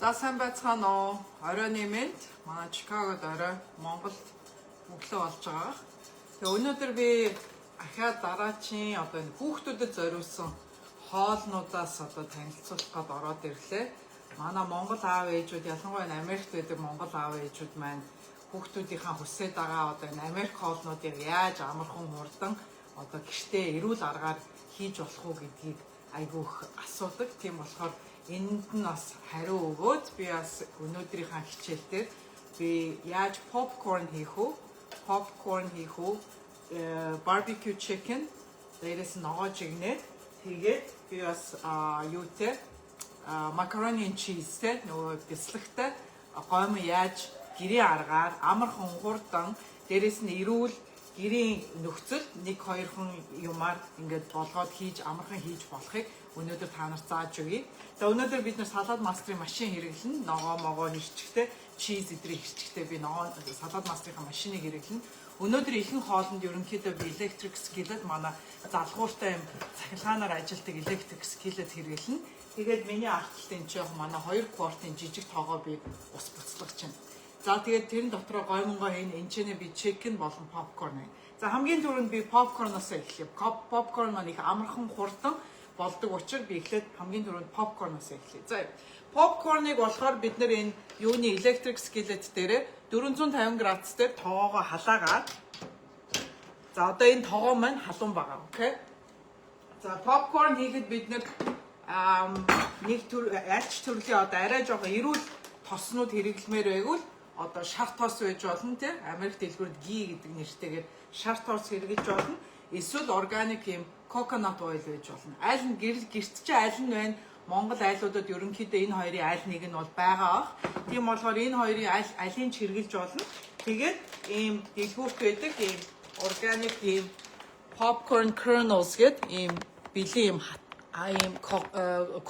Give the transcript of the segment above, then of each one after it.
За, сайн байцгаана уу? Оройн мэнд. Манай Чикагод орой, Монголд өглөө болж байгаа. Тэгээ өнөөдөр би ахиад дараачийн одоо энэ хүүхдүүдэд зориулсан хоолнуудаас одоо танилцуулах гээд ороод ирлээ. Манай Монгол аав ээжүүд, ялангуяа энэ Америкт байдаг Монгол аав ээжүүд маань хүүхдүүдийнхаа хүсээд байгаа одоо энэ Америк хоолнуудыг яаж амархан, хурдан, одоо гэртээ эрүүл аргаар хийж болох уу гэдгийг айгүй их асуудаг. Тийм болохоор энэнд нь бас хариу өгөөд би бас өнөөдрийнхаа хичээл дээр би яаж попкорн хийх үү? Попкорн хийх үү? Barbecue chicken, дээрээс нь ногоо жигнээд, тэгээд би бас юутэй macaroni and cheese те, нөгөө бяслагтай гоймон яаж гэрийн аргаар амархан, хурдан, дээрээс нь эрүүл гэрийн нөхцөл нэг хоёрхан юмар ингээд болгоод хийж, амархан хийж болохыг өнөөдөр та нарт зааж өгье. За, өнөөдөр бид нар Salad Master-ын машин хэрэглэнэ. Ногоо могоо хэрчэхдээ, cheese эдрийг хэрчэхдээ би ногоо Salad Master-ын машиныг хэрэглэнэ. Өнөөдөр ихэнх хоолнд ерөнхийдөө би electric skillet, манай залгууртай юм цахилгаанаар ажилладаг electric skillet хэрэглэнэ. Тэгээд миний арталт энэ ч яг манай 2 quart-ын жижиг тоогоо би ус буцлагч байна. За, тэгээд тэрэн дотроо гоймонгоо хийн, энэ ч нэ би chicken болон popcorn хийнэ. За, хамгийн түрүүнд би popcorn-оос эхлэе. Popcorn маань их амархан, хурдан болдог учраас би эхлээд хамгийн түрүүнд popcorn-оос эхлэе. За, popcorn-ыг болохоор бид нар энэ юуны electric skillet дээр 450 градус дээр тогоогоо халаагаад. За, одоо энэ тогоо маань халуун байгаа. Okay. За, popcorn хийхэд бид нар нэг төр аль ч төрлийн одоо арай жоохон эрүүл тоснууд хэрэглэмээр байвал одоо шар тос байж болно, тий. Америк дэлгүүрд ghee гэдэг нэртэйгээр шар тос хэрэглэж болно. Эсвэл органик юм coconut oil байж болно. Аль нь гэр гэрт чи аль нь байна? Монгол айлуудад ерөнхийдөө энэ хоёрын аль нэг нь бол байгаа бах. Тийм болохоор энэ хоёрын аль алийг ч хэрэглэж болно. Тэгээд ийм дэлгүүрт байдаг ийм органик ийм popcorn kernels гэдэг ийм бэлэн юм ийм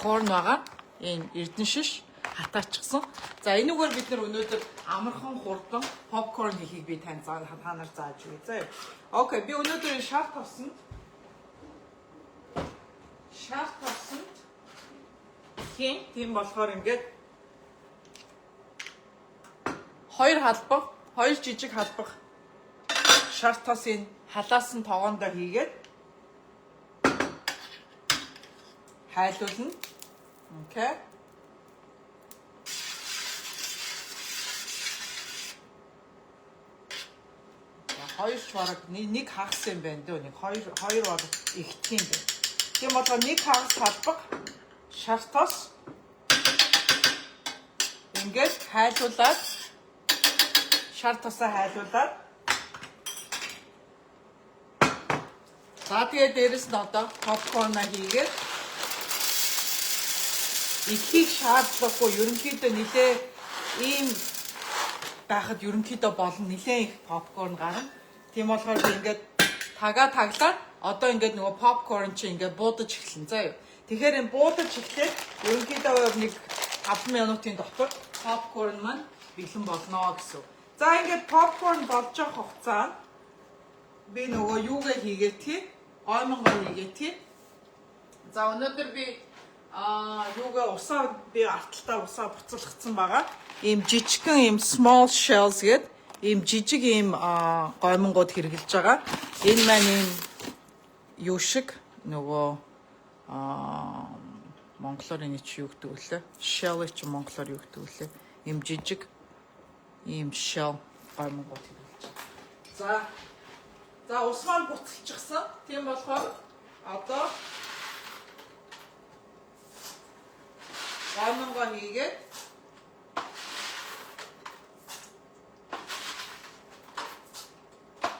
corn байгаа. Ийм эрдэнэ шиш хатаачихсан. За, энүүгээр бид нар өнөөдөр амархан, хурдан попкорн хийхийг би тань та нар зааж өгье. За. Okay, би өнөөдөр шар тосонд хийн. Тийм болохоор ингээд хоёр халбаг, хоёр жижиг халбаг шар тосын халаасан тогоондоо хийгээд хайлуулна. Okay. Хоёр ч бараг нэг хагас юм байна дөө. Нэг хоёр хоёр бараг ихтэх юм байна. Тийм болохоор нэг хагас халбаг шар тос ингээд хайлуулад, шар тосоо хайлуулад, за, тэгээд дээрэс нь одоо попкорноо хийгээд их хийх шаардлагагүй, ерөнхийдөө нилээ ийм байхад ерөнхийдөө болно, нилээн их попкорн гарна. Тийм болохоор би ингээд тагаа таглаад одоо ингээд нөгөө попкорн чи ингээд буудаж эхэлнэ, заа юу. Тэгэхээр энэ буудаж эхлээд ерөнхийдөө нэг 5 минутын дотор попкорн маань бэлэн болно гэсэн. За, ингээд попкорн болж явах хугацаанд би нөгөө юугээ хийгээ тий? Гоймонгоо хийгээ тий. За, өнөөдөр би юугаа усаа би арталтаа усаа буцалгацсан байгаа. Ийм жижигхэн ийм small shells гээд ийм жижиг ийм гоймонгууд хэрэглэж байгаа. Энэ маань ийм юу шиг нөгөө монголоор энэ чи юу гэдэг вүлээ? Shell чи монголоор юу гэдэг вүлээ? Ийм жижиг ийм shell гоймонгууд хэрэглэж байгаа. За, ус маань буцалчихсан. Тийм болохоор одоо гоймонгоо хийгээд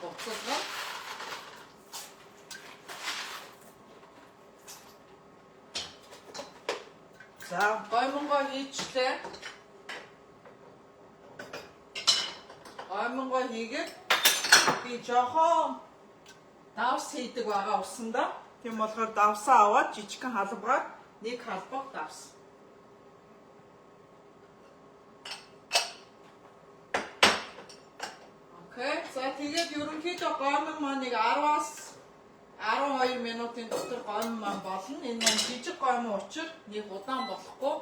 буцалгаа. За, гоймонгоо хийчлээ. Гоймонгоо хийгээд би жоохон давс хийдэг байгаа усандаа. Тийм болохоор давсаа аваад жижигхэн халбагаар нэг халбаг давс. Okay. За, тэгээд ерөнхийдөө гоймон маань нэг 10-аас 12 минутын дотор гоймон маань болно. Энэ маань жижиг гоймон учраас нэг удаан болохгүй.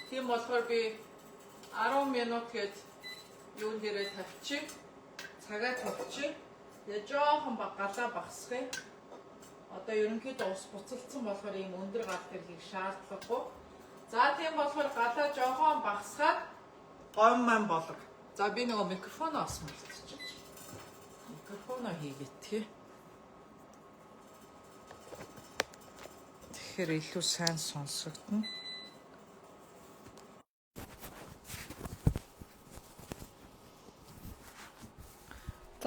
Тийм болохоор би 10 минут гээд юун дээрээ тавьчих. Цагаа тавьчих. Тэгээ жоохон галаа багасгая. Одоо ерөнхийдөө ус буцалдсан болохоор ийм өндөр гал дээр хийх шаардлагагүй. За, тийм болохоор галаа жоохон багасгаад гомь маань болго. За, би нөгөө микрофоноо бас мартчих. Микрофоноо хийгээд тий. Тэгэхээр илүү сайн сонсогдоно.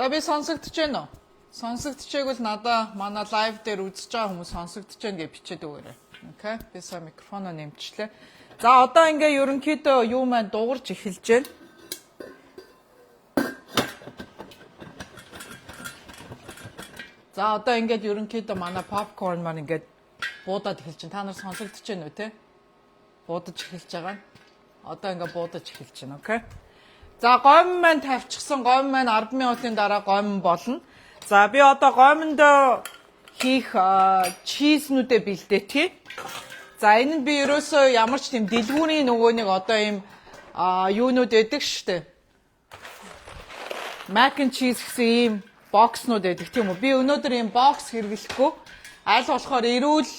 За, би сонсогдож байна уу? Сонсогдчихээг бол надаа манай live дээр үзэж байгаа хүмүүс сонсогдож байна гэж бичээд өгөөрэй. Okay. Би сая микрофоноо нэмчихлээ. За, одоо ингээ ерөнхийдөө юу маань дуугарч эхэлж байна. За, одоо ингээд ерөнхийдөө манай попкорн маань ингээд буудаад эхэлж байна. Та нар сонсогдож байна уу, те? Буудаж эхэлж байгаа нь. Одоо ингээд буудаж эхэлж байна. Okay. За, гомь маань тавьчихсан. Гомь маань 10 минутын дараа гомь болно. За, би одоо гомьондоо хийх cheese нүүдээ бэлдээе. За, энэ нь би ерөөсөө ямар ч тийм дэлгүүрийн нөгөө нэг одоо ийм юунууд байдаг штэ. Mac and cheese гэсэн ийм box нууд байдаг, тийм үү? Би өнөөдөр ийм box хэрэглэхгүй. Аль болохоор эрүүл,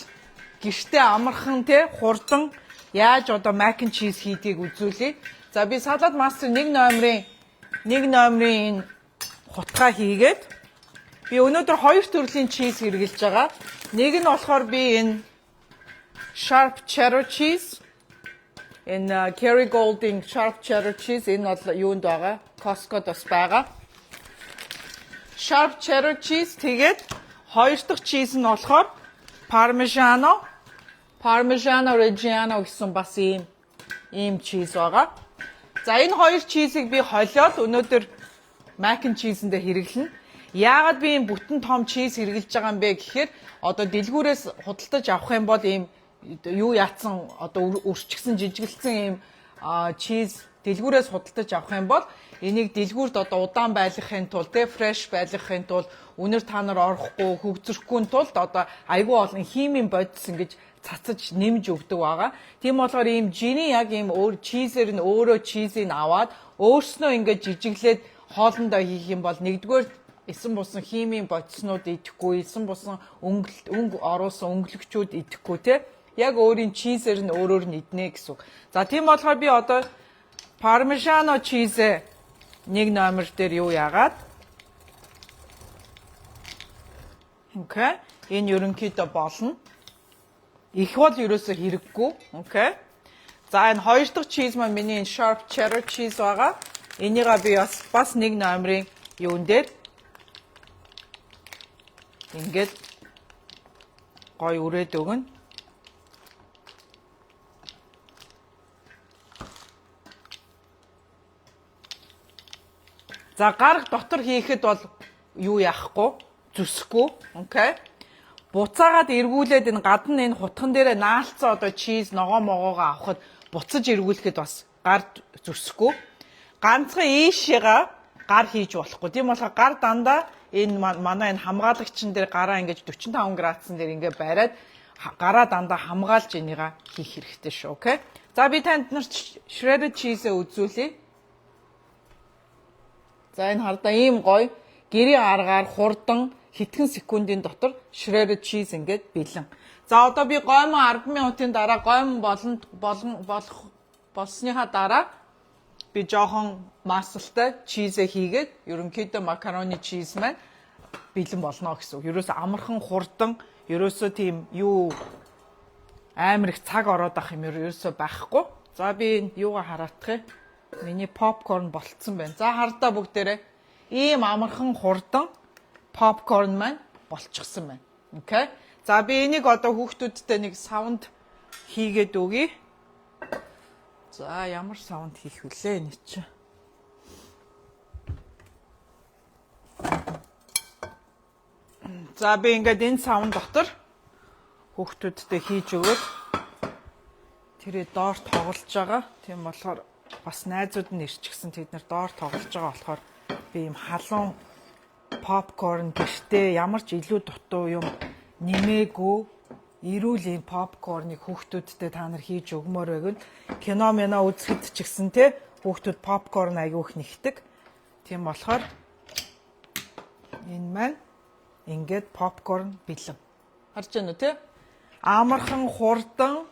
гэртээ амархан, те, хурдан яаж одоо mac and cheese хийдгийг үзүүлье. За, би Salad Master 1 номерын энэ хутгаа хийгээд би өнөөдөр хоёр төрлийн cheese хэрэглэж байгаа. Нэг нь болохоор би энэ sharp cheddar cheese, энэ Kerrygold-ийн sharp cheddar cheese, энэ бол юунд байгаа? Costco-д бас байгаа. Sharp cheddar cheese, тэгээд хоёр дахь cheese нь болохоор Parmigiano Reggiano гэсэн бас ийм cheese байгаа. За, энэ хоёр cheese ийг би холиод өнөөдөр mac and cheese-ндээ хэрэглэнэ. Яагаад би ийм бүтэн том cheese хэрэглэж байгаа юм бэ гэхээр одоо дэлгүүрээс худалдаж авах юм бол ийм юу яатсан, одоо өрчгсөн, жижигэлсэн ийм cheese дэлгүүрээс худалдаж авах юм бол энийг дэлгүүрт одоо удаан байлгахын тулд, те, fresh байлгахын тулд, үнэр та нар орохгүй, хөгзөрөхгүй тулд одоо айгүй олон химийн бодис ингэж цацаж нэмж өгдөг байгаа. Тийм болохоор ийм жирийн яг ийм өөр cheese ээр нь өөрөө cheese ийг аваад өөрснөө ингэж жижиглээд хоолндоо хийх юм бол нэгдүгээр эсэн бусан химийн бодиснууд идэхгүй, эсэн бусан өнгө өнгө оруулсан өнгөлөгчүүд идэхгүй, те. Яг өөрийн cheese ээр нь өөрөөр нь иднэ гэсэн үг. За, тийм болохоор би одоо Parmigiano cheese нэг номер дээр юу яагаад. Okay. Энэ ерөнхийдөө болно. Их бол ерөөсөө хэрэггүй. Okay. За, энэ хоёр дахь cheese маань миний энэ sharp cheddar cheese байгаа. Энийгээ би бас нэг номерын юун дээр ингээд гой үрээд өгнө. За, гар дотор хийхэд бол юу яахгүй, зүсэхгүй. Okay. Буцаагаад эргүүлээд энэ гадна энэ хутган дээрээ наалцсан одоо cheese ногоо могоогоо авахад буцаж эргүүлэхэд бас гар зүсэхгүй. Ганцхан ийшээга гар хийж болохгүй. Тийм болохоор гар дандаа энэ манай энэ хамгаалагчин дээр гараа ингэж 45 градусын дээр ингээ бариад гараа дандаа хамгаалж энийга хийх хэрэгтэй шүү. Okay. За, би танд нар shredded cheese-ээ үзүүлье. За, энэ хардаа ийм гоё гэрийн аргаар хурдан хэдхэн секундын дотор shredded cheese ингээд бэлэн. За, одоо би гоймон 10 минутын дараа гоймон болно болох болсныхаа дараа би жоохон маслтай cheese ээ хийгээд ерөнхийдөө macaroni cheese маань бэлэн болно гэсэн үг. Ерөөсө амархан, хурдан, ерөөсөө тийм юу амар их цаг ороод ах юм ерөөсөө байхгүй. За, би юугаа хараатах юм? Миний попкорн болцсон байна. За, хардаа бүгдээрээ ийм амархан, хурдан попкорн маань болчихсон байна. Okay. За, би энийг одоо хүүхдүүдтэй нэг саванд хийгээд өгье. За, ямар саванд хийх вүлээ энэ чинь? За, би ингээд энэ савн дотор хүүхдүүдтэй хийж өгөөд тэрээ доор тоглож байгаа. Тийм болохоор бас найзууд нь ирчихсэн, тэд нар доор тоглож байгаа болохоор би ийм халуун попкорн гэртээ ямар ч илүү дутуу юм нэмээгүй эрүүл ийм попкорныг хүүхдүүдтэй та нар хийж өгмөр байвал кино мэнэ үзэхэд ч гэсэн, те, Хүүхдүүд попкорн аягүй их нэгдэг. Тийм болохоор энэ маань ингээд попкорн бэлэн. Харж байна уу, те? Амархан, хурдан,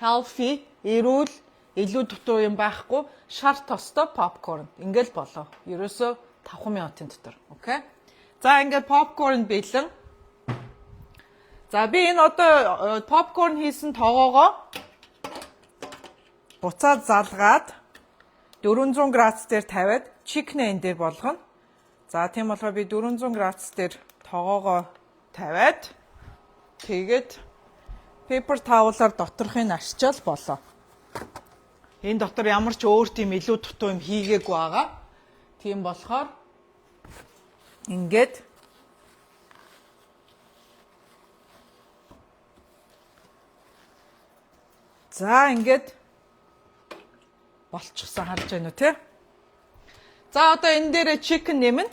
healthy, эрүүл, илүү дутуу юм байхгүй, шар тостой попкорн. Ингээл болоо. Ерөөсөө 5 минутын дотор. Okay. За, ингээд попкорн бэлэн. За, би энэ одоо попкорн хийсэн тогоогоо буцаад залгаад 400 градус дээр тавиад chicken энэ дээр болгоно. За, тийм болохоор би 400 градус дээр тогоогоо тавиад, тэгээд paper towel-аар доторхыг арчаал болоо. Энэ дотор ямар ч өөр тийм илүү дутуу юм хийгээгүй байгаа. Тийм болохоор ингээд. За, ингээд болчихсон, харж байна уу, те? За, одоо энэ дээр chicken нэмнэ.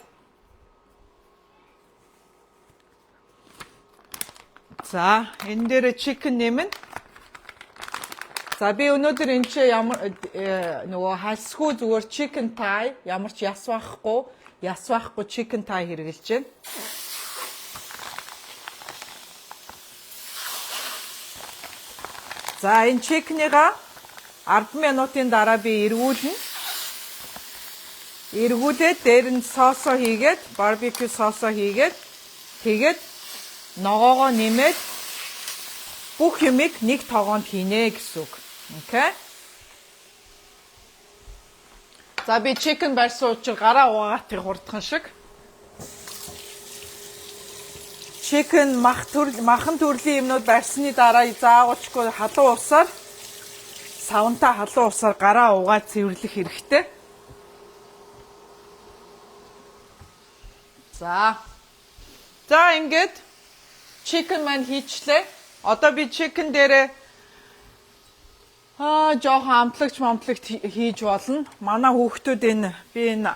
За, энэ дээр chicken нэмнэ. За, би өнөөдөр энэ чи ямар нөгөө хальсгүй, зүгээр chicken thigh, ямар ч яс байхгүй chicken thigh хэрэглэж байна. За, энэ chicken-ийг 10 минутын дараа би эргүүлнэ. Эргүүлээд дээр нь соосоо хийгээд, barbecue соосоо хийгээд, тэгээд ногоогоо нэмээд бүх юмыг нэг тогоонд хийнэ гэсэн үг. Okay. За, би chicken барьсан учраас гараа угаатыг хурдхан шиг. Chicken, мах төрөл, махан төрлийн юмнууд барьсны дараа заавалчгүй халуун усаар, савнтаа халуун усаар гараа угаад цэвэрлэх хэрэгтэй. За. За, ингээд chicken маань хийчлээ. Одоо би chicken дээрээ жоохон амтлагч мамтлагч хийж болно. Манай хүүхдүүд энэ би энэ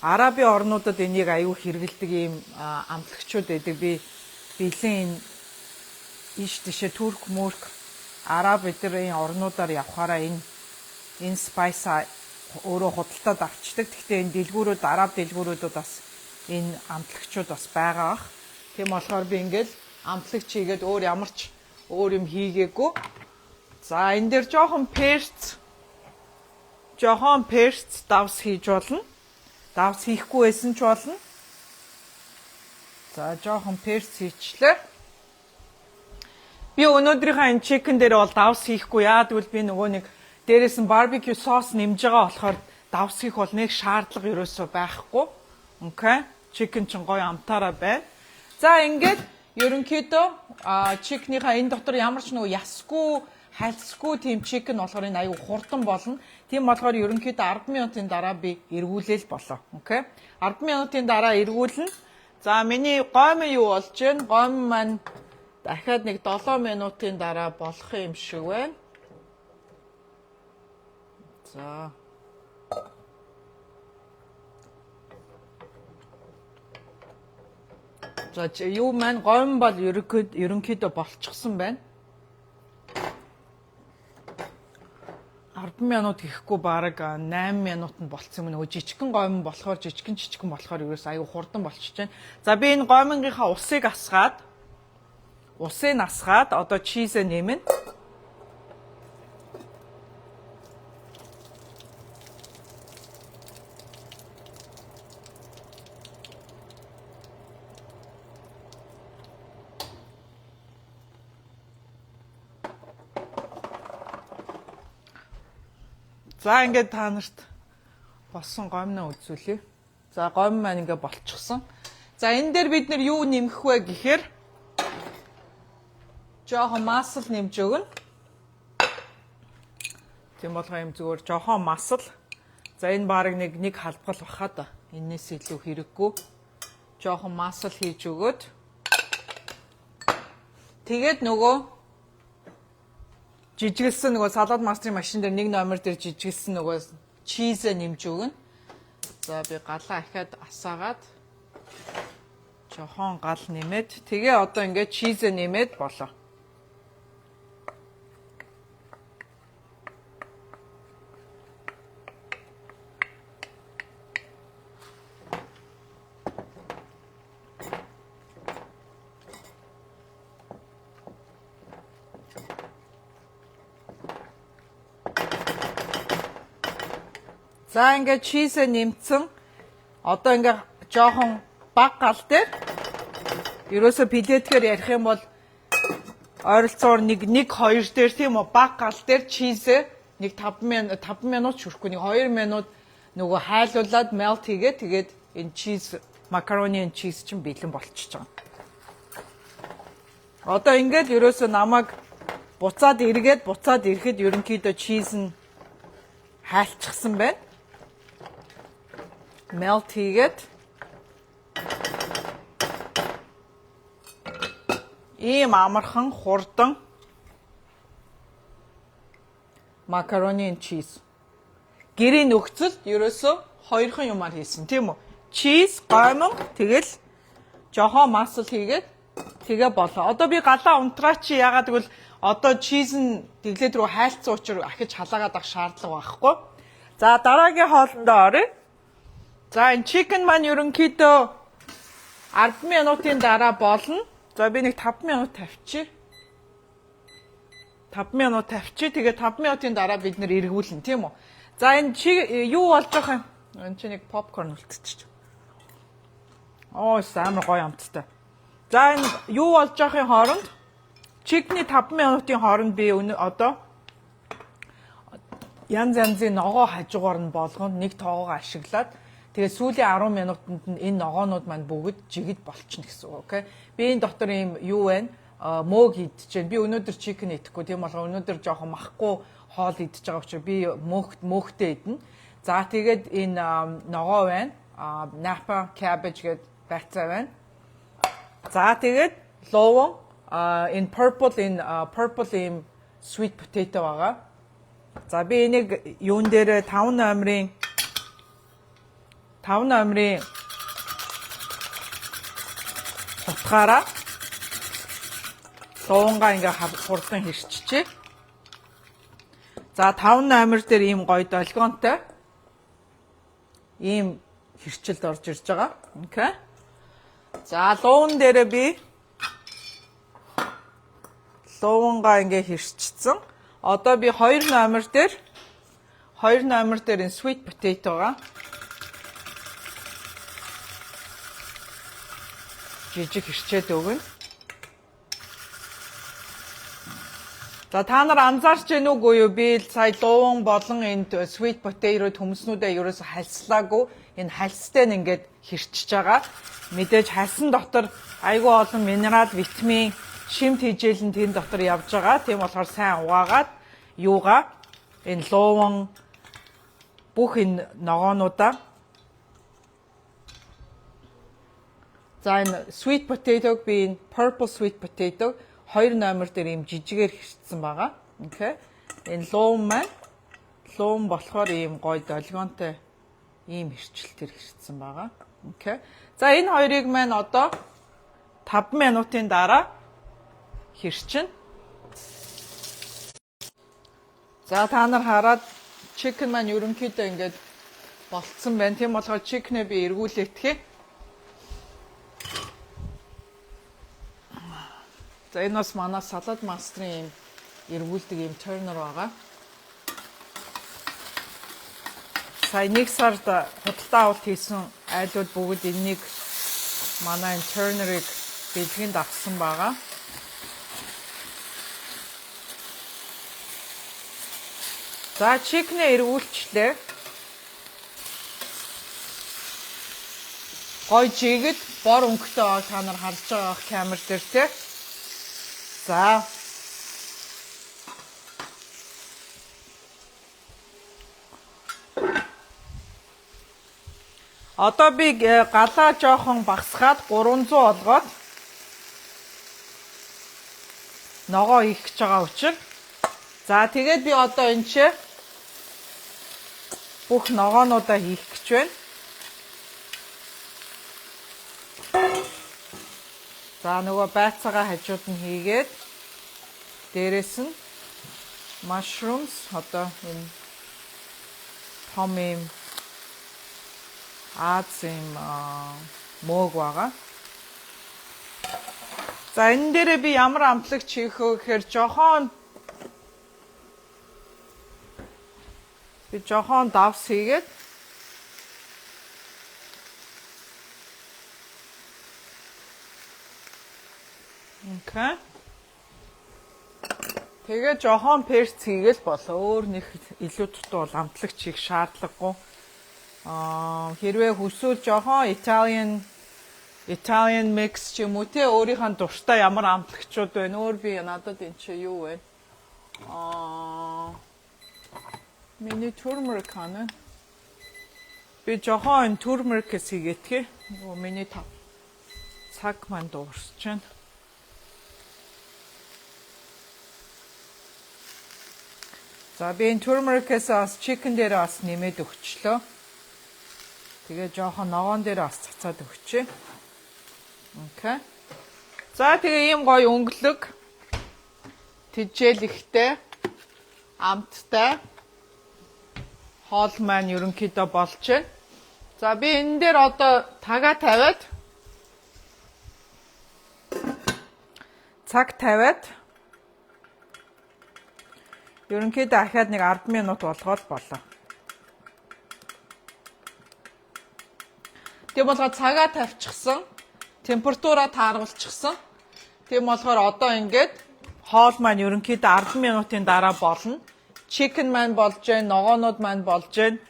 Арабын орнуудад энийг аюу хэрэгэлдэг ийм амтлагчуд байдаг. Би бэлэн энэ ийш тийшээ Турк, Мөрк, Араб эдэрийн орнуудаар явхаараа энэ spice өөрөө худалдаад авчдаг. Гэхдээ энэ дэлгүүрүүд, араб дэлгүүрүүдэд бас энэ амтлагчуд бас байгаа ах. Тийм болохоор би ингээл амтлагч хийгээд өөр ямар ч өөр юм хийгээгүй. За, энэ дээр жоохон перц давс хийж болно. Давс хийхгүй байсан ч болно. За, жоохон перц хийчлээ. Би өнөөдрийнхөө энэ chicken дээр бол давс хийхгүй. Яа гэвэл би нөгөө нэг дээрээс нь barbecue sauce нэмж байгаа болохоор давс хийх бол нэг шаардлага ерөөсөө байхгүй. Okay. Chicken чинь гоё амтаараа байна. За, ингээд ерөнхийдөө chicken-ийнхаа энэ дотор ямар ч нөгөө ясгүй, хальсгүй тийм chicken болохоор энэ аюу хурдан болно. Тийм болохоор ерөнхийдөө 10 минутын дараа би эргүүлээл болоо. Okay. 10 минутын дараа эргүүлнэ. За, миний гоймон юу болж байна? Гоймон маань дахиад нэг 7 минутын дараа болох юм шиг байна. За. За, юу маань гоймон бол ерөнхийдөө болчихсон байна. 10 минут гэхгүй бараг 8 минутанд болцсон юм, нөгөө жижигхэн гоймон болохоор, жижигхэн жижигхэн болохоор ерөөс аюу хурдан болчихж байна. За, би энэ гоймонгийнхаа усыг асгаад одоо cheese ээ нэмнэ. За, ингээд та нарт болсон гомноо үзүүлье. За, гомн маань ингээд болчихсон. За, энэ дээр бид нар юу нэмэх вэ гэхээр жоохон масал нэмж өгнө. Тийм болгоо юм зүгээр жоохон масал. За, энэ бараг нэг нэг халбгал бахаа да. Энээс илүү хэрэггүй. Жоохон масал хийж өгөөд тэгээд нөгөө жижигэлсэн, нөгөө Salad Master-ын машин дээр нэг номер дээр жижигэлсэн нөгөө cheese ээ нэмж өгнө. За, би галаа ахиад асаагаад жохон гал нэмээд, тэгээ одоо ингээд cheese ээ нэмээд болоо. За, ингээд cheese ээ нэмсэн. Одоо ингээ жоохон баг гал дээр, ерөөсө пилетгэр ярих юм бол ойролцоогоор 1 1 2 дээр, тийм үү, баг гал дээр cheese ээ нэг 5 минут, 5 минут ч хүрэхгүй, нэг 2 минут нөгөө хайлуулад melt хийгээд, тэгээд энэ cheese, macaroni and cheese чинь бэлэн болчихж байгаа. Одоо ингээд ерөөсө намайг буцаад эргээд, буцаад ирэхэд ерөнхийдөө cheese нь хайлчихсан байна. Melt хийгээд ийм амархан, хурдан macaroni and cheese. Гэрийн нөхцөлд ерөөсөө хоёрхан юмар хийсэн, тийм үү? Cheese, гоймон, тэгэл жоохон масл хийгээд тэгээ болоо. Одоо би галаа унтраач, ягаад гэвэл одоо cheese нь тэглээд рүү хайлтсан учраас ахиж халаагаад авах шаардлага байхгүй. За, дараагийн хоолндоо оръё. За, энэ chicken маань ерөнхийдөө 10 минутын дараа болно. За, би нэг 5 минут тавьчих. 5 минут тавьчих. Тэгээ 5 минутын дараа бид нэр эргүүлнэ, тийм үү? За, энэ чи юу болж байгаа юм? Энэ чи нэг попкорн үлдчихэж. Оо, амар гоё амттай. За, энэ юу болж байгаахын хооронд, chicken ий 5 минутын хооронд би одоо янз янзын ногоо хажуугаар нь болгоно, нэг тоогоо ашиглаад, тэгээ сүүлийн 10 минутанд нь энэ ногоонууд маань бүгд жигд болчихно гэсэн үг. Okay. Би энэ дотор ийм юу вэ? Мөөг идэж байна. Би өнөөдөр chicken идэхгүй. Тийм болохоор өнөөдөр жоохон махгүй хоол идэж байгаа учраас би мөөхтэй идэнэ. За, тэгээд энэ ногоо байна. Napa cabbage гэдэг байцаа байна. За, тэгээд лууван, энэ purple ийм sweet potato байгаа. За, би энийг юун дээр 5 номерын хутгаараа луувангаа ингээ хурдан хэрччихье. За, 5 номер дээр ийм гоё долгионтой ийм хэрчилд орж ирж байгаа. Okay. За, лууван дээрээ би луувангаа ингээ хэрчсэн. Одоо би 2 номер дээр энэ sweet potato-га жижиг хэрчээд өгнө. За, та нар анзаарч гэнэ үгүй юу? Би л сая лууван болон энд sweet potato төмснүүдээ ерөөсө хальслаагүй. Энэ хальстай нь ингээд хэрчиж байгаа. Мэдээж хальсан дотор айгүй олон минерал, витамин, шим тэжээл нь тэн дотор явж байгаа. Тийм болохоор сайн угаагаад юугаа, энэ лууван, бүх энэ ногоонуудаа. За, энэ sweet potato-г би энэ purple sweet potato 2 номер дээр ийм жижигээр хэрчсэн байгаа. Okay. Энэ лууван маань, лууван болохоор ийм гоё долгионтой ийм хэрчлэлтээр хэрчсэн байгаа. Okay. За, энэ хоёрыг маань одоо 5 минутын дараа хэрчин. За, та нар хараад chicken маань ерөнхийдөө ингээд болцсон байна. Тийм болохоор chicken ээ би эргүүлээтгэе. За, энэ бас манай Salad Master-ын ийм эргүүлдэг ийм turner байгаа. Сая нэг сард худалдаа авалт хийсэн айлууд бүгд энэнийг, манай энэ turner-ыг бэлгэнд авсан байгаа. За, chicken ээ эргүүлчлээ. Гой жигд бор өнгөтэй байгааг та нар харж байгаа камер дээр, те. За. Одоо би галаа жоохон багасгаад 300 олгоод ногоо хийх гэж байгаа учраас, за, тэгээд би одоо энэ чи бүх ногоонуудаа хийх гэж байна. За, нөгөө байцаагаа хажууд нь хийгээд, дээрэс нь mushrooms, одоо энэ том юм Аз юм мөөг байгаа. За, энэ дээрээ би ямар амтлагч хийх вэ гэхээр жоохон давс хийгээд. Okay. Тэгээ жохон перц хийгээл болоо. Өөр нэг илүү дутуу бол амтлагч хийх шаардлагагүй. Хэрвээ хүсвэл жохон Italian mix ч юм уу те, өөрийнхөө дуртай ямар амтлагчуд байна. Өөр би надад энэ чи юу вэ? Миний turmeric хана. Би жохон turmeric-с хийгээтгэе. Нөгөө миний цаг маань дуурч байна. За, би энэ turmeric-ээс бас chicken дээр бас нэмээд өгчлөө. Тэгээ жоохон ногоон дээр бас цацаад өгчээ. Okay. За, тэгээ ийм гоё өнгөлөг, тэжээлэгтэй, амттай хоол маань ерөнхийдөө болж байна. За, би энэ дээр одоо тагаа тавиад, цаг тавиад ерөнхийдөө ахаад нэг 10 минут болгоол болоо. Тийм болохоор цагаа тавьчихсан, температураа тааргалчихсан. Тийм болохоор одоо ингээд хоол маань ерөнхийдөө 10 минутын дараа болно. Chicken маань болж байна, ногоонууд маань болж байна.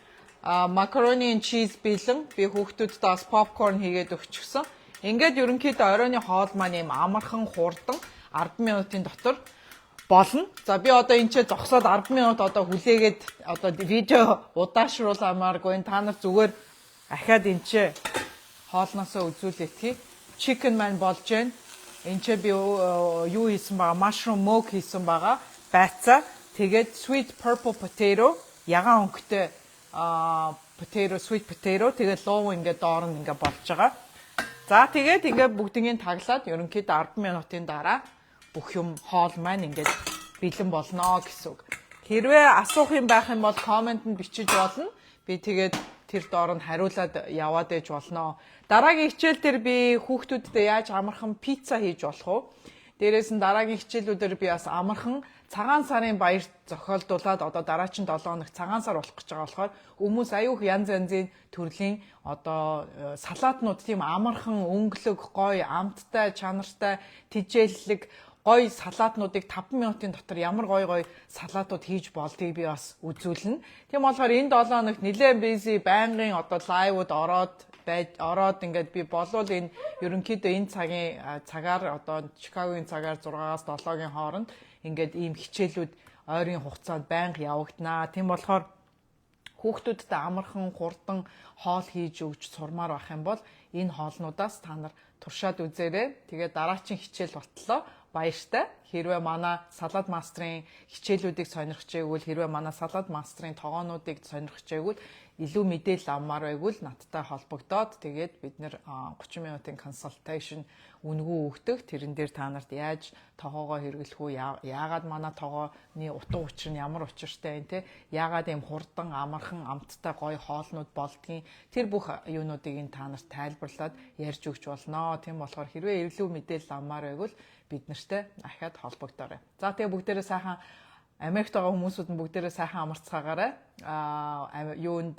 Macaroni and cheese бэлэн. Би хүүхдүүдтэй бас popcorn хийгээд өгчихсөн. Ингээд ерөнхийдөө оройн хоол маань ийм амархан, хурдан 10 минутын дотор болно. За, би одоо энэ ч зогсоод 10 минут одоо хүлээгээд одоо видео удаашрууламааргүй, та нар зүгээр ахаад энэ ч хоолноосоо үзүүлээтгэе. Chicken маань болж байна. Энд ч би юу хийсэн байгаа? Mushroom moke хийсэн байгаа. Байцаа. Тэгээд sweet purple potato, ягаан өнгөтэй potato, sweet potato, тэгээд луу ингээд доор нь ингээд болж байгаа. За, тэгээд ингээд бүгднийг таглаад ерөнхийдөө 10 минутын дараа бүх юм хоол маань ингээд бэлэн болно гэсэн үг. Хэрвээ асуух юм байх юм бол comment-д бичиж болно. Би тэгээд тэр доор нь хариулаад яваад ээж болно. Дараагийн хичээл дээр би хүүхдүүдтэй яаж амархан пицца хийж болох вэ? Дээрээс нь дараагийн хичээлүүдээр би бас амархан цагаан сарын баярт зохиолдуулаад, одоо дараачин 7 хоног цагаан сар болох гэж байгаа болохоор хүмүүс аюух янз янзын төрлийн одоо салаатнууд, тийм амархан, өнгөлөг, гоё, амттай, чанартай, тэжээллэг гоё салаатнуудыг 5 минутын дотор ямар гоё гоё салаатууд хийж болдгийг би бас үзүүлнэ. Тийм болохоор энэ 7 хоногт нэлээд busy, байнгын одоо live-ууд ороод байж ороод ингээд би болвол энэ ерөнхийдөө энэ цагийн цагаар, одоо Чикагогийн цагаар 6-аас 7-гийн хооронд ингээд ийм хичээлүүд ойрын хугацаанд байнга явагданаа. Тийм болохоор хүүхдүүдтэй амархан, хурдан хоол хийж өгч сурмаар байх юм бол энэ хоолнуудаас та нар туршаад үзээрэй. Тэгээ дараагийн хичээл болтлоо баяртай. Хэрвээ манай Salad Master-ын хичээлүүдийг сонирхож байвал, хэрвээ манай Salad Master-ын тогоонуудыг сонирхож байвал, илүү мэдээлэл авмаар байвал надтай холбогдоод, тэгээд бид нэр 30 минутын consultation үнэгүй өгдөг. Тэрэн дээр та нарт яаж тогоогоо хэрэглэх үү, яагаад манай тогооны утга учир нь ямар учиртай юм те, яагаад ийм хурдан, амархан, амттай гоё хоолнууд болдгийг, тэр бүх юунуудыг нь та нарт тайлбарлаад ярьж өгч болно. Тийм болохоор хэрвээ илүү мэдээлэл авмаар байвал бид нартай ахаад холбогдоорой. За, тэгээ бүгдээрээ сайхан, Америкт байгаа хүмүүсүүд нь бүгдээрээ сайхан амарцгаагаарай. Юунд,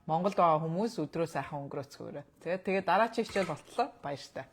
Монголд байгаа хүмүүс өдрөө сайхан өнгөрөөцгөөрэй. Тэгээд дараагийн хичээл болтлоо баяртай.